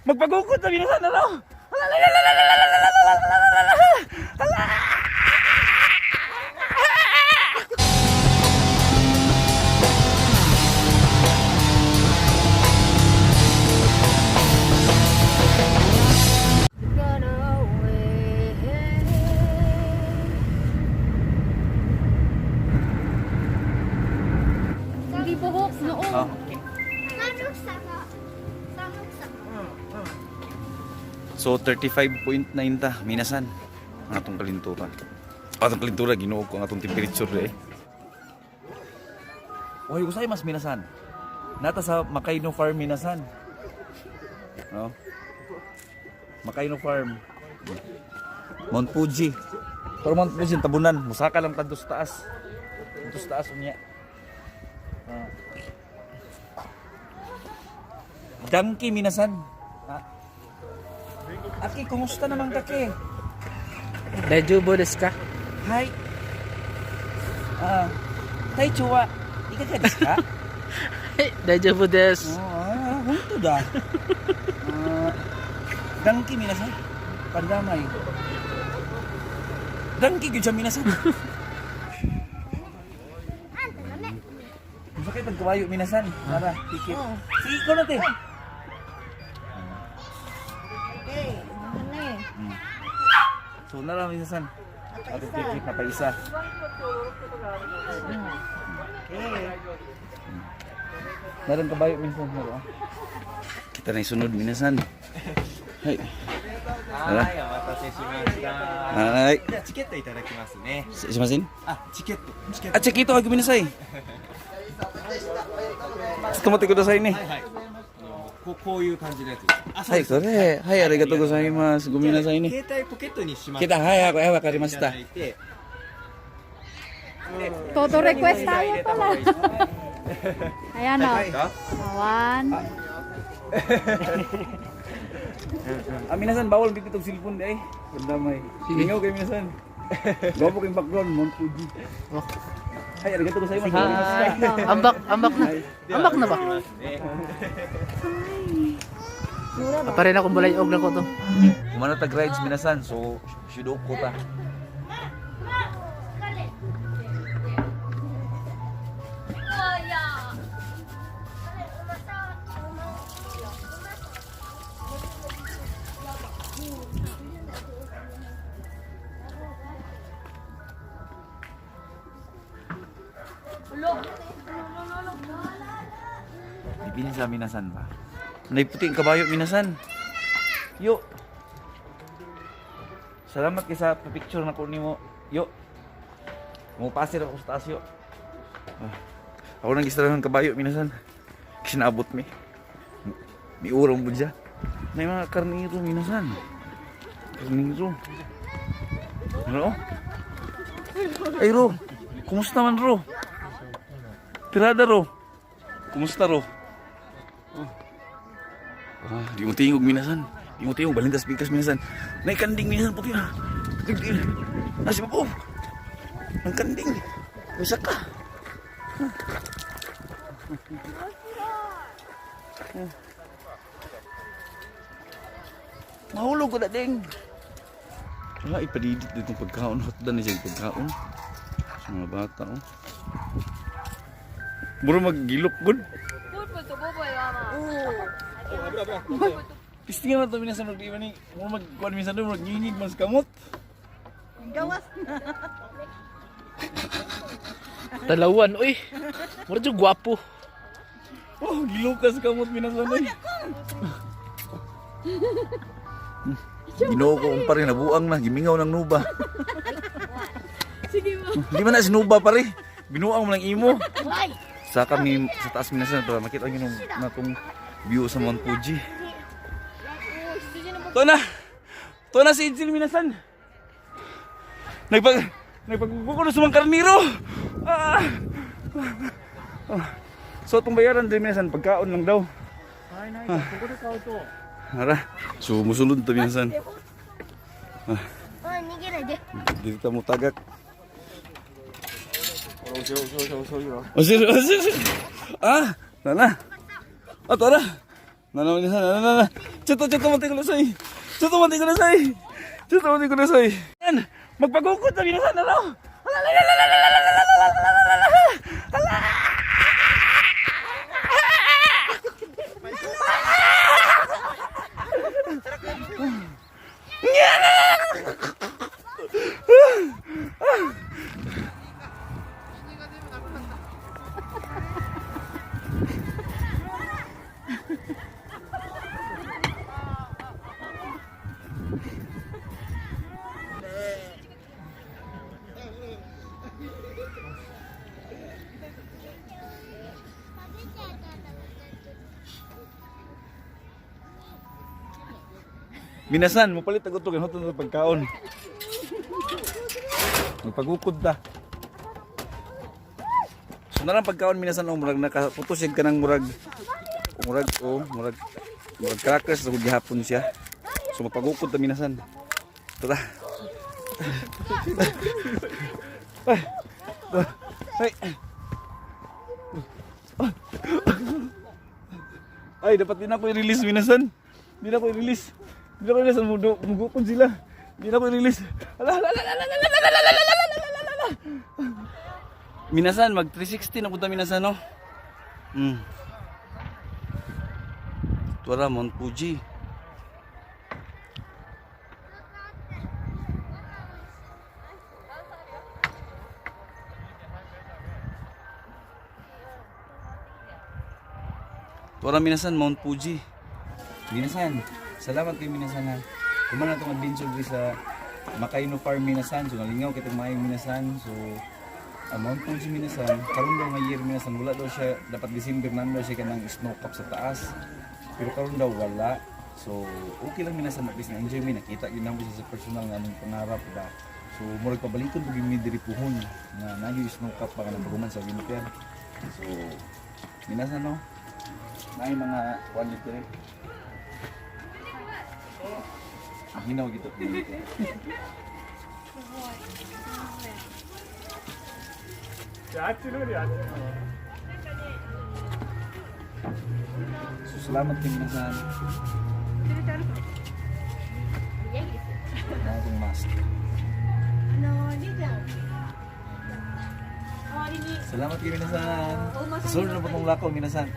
Magpagukot na minasan na raw. Gonna away. Hindi buhok, noo. Oh. So 35.9 ta minasan ang atong kalintura. Atong kalintura, Ginoo ko, ang atong temperature eh. Oy, usay mas minasan. Nata sa Makaino Farm minasan. No? Makaino Farm. Mount Fuji. Pero Mount Fuji tabunan, musaka lang kadto sa taas. Dito sa taas unya. Ah. Donkey minasan. Ah. Aki, kumusta naman kaki? Daijoubu desu ka? Hi. Ah, tai wa ikaga desu ka? Daijoubu desu. Oh, ah, honto da. Ah, danki minasan. Pandamay. Danki gyud siya minasan. Masakit ang kabayo minasan. Tara, tikit. Sige, ikaw na te. Okay, ano eh. So, nara minasan. Ato tikit na pa isa. Naran kabayo minsan naro. Kita na isunod minasan. Hay. Tara. はい、お待たせしました。 Ay. じゃあチケットいただきますね。 Simasin? あ、チケット、チケット。 Ah, chiquito kay guminasay. ちょっと待ってくださいね。はいはい。こういう感じのやつです。あ、そうはい、です。それ。はい、ありがとうございます。ごめんなさいね。携帯ポケットにしまって Kita, はい、はい、わかりまいしたただ。いて。 Todo request tayo pala. Ayan o. か One. Ah, minasan, bawal bibit og cellphone eh. Ganda may. Lingaw kay minasan. Gwapo kay background, Mount Fuji. Hay, arigato gozaimasu. Hi. Ambak, ambak na. Ambak na ba? ますね。 Pa rin akong bulayog na ko to. Kumano tag rides minasan, so shidoko ta. Bibili sa minasan ba? Nay puti ang kabayo minasan. Yo. Salamat kay sa picture na ko nimo. Yo. Mupasir ako sa taas yo. Ah. Ako nang gistra ng kabayo minasan. Kasi naabot mi. Mi urong budya. May mga karniro minasan. Karniro. Ano? Ay ro. Kumusta man ro? Tirada ro. Kumusta ro? Ah, di mo tingog minasan. Di mo tingog balintas bigkas minasan. Nay kanding minasan puti na. Kanding. Nasi babo. Ang kanding. Bisa ka. Mahulog ko na ding. Wala ipadidit ditong pagkaon. Hotdan na siya yung pagkaon. Sa mga bata oh. Muro maggilok gud. Pistingan man to minasan og di man ni mo mag kuan minsan do mag nginig mas kamot. Gawas na. Talawan, uy. Mura jud gwapo. Oh, gilukas kamot minasan oy. Ginoo ko ang pare nabuang na gimingaw ng nuba. Sige mo. Di man na sinuba pare. Binuang mo lang imo. Sa kami sa taas minasan para makita niyo nung natong view sa Mount Fuji. To na. To na si Edsel minasan. Nagpagbuko na sa mga karniro. Ah. Ah. So itong bayaran din minasan pagkaon lang daw. Ah. Ara. So musulod to minasan. Ah. Dito ta mo tagak. Oh, sir, oh, sir. Ah, tara. Ah, tara. なな、皆さん、ななな。ちょっと、ちょっと待ってください。ちょっと待ってください。ちょっと待ってください。Yan, magpagukod na 皆さん、ano? Minasan, mapalit ako to ganito na pagkaon. Magpagukod ta. So na lang pagkaon minasan oh, murag nakaputos siya kanang murag murag oh, murag murag crackers sa gihapon siya. So mapagukod ta minasan. Tara. Ay. Ay. Ay, dapat din ako i-release minasan. Hindi na ako i-release. Hindi na ako i-release. Mugukod sila. Hindi na ako i-release. Ala, ala, ala, ala, ala, ala, ala, ala, ala, ala, ala, ala. Minasan, mag 360 na punta minasan, no? Tuwara, Mount Fuji. Tuwara, minasan, Mount Fuji. Minasan, salamat kay Minasan ha. Kuman na itong adventure diri sa Makaino Farm Minasan. So nalingaw kitang maayong Minasan. So ang Mount Fuji Minasan, karon daw nga year Minasan, wala daw siya, dapat December na daw siya kanang snow cap sa taas. Pero karon daw wala. So okay lang Minasan, at least na-enjoy mi, nakita gyud namo siya sa personal nga among pangarap ba. So murag pabalikon pug mi diri puhon nga nayo snow cap pa kanang paguman sa winter. So Minasan no, naay mga kuan diri. Ang hinaw gito dito. So, salamat kay Minasan. Na akong mask. Salamat kay Minasan. Kasunod na po itong lakaw, Minasan.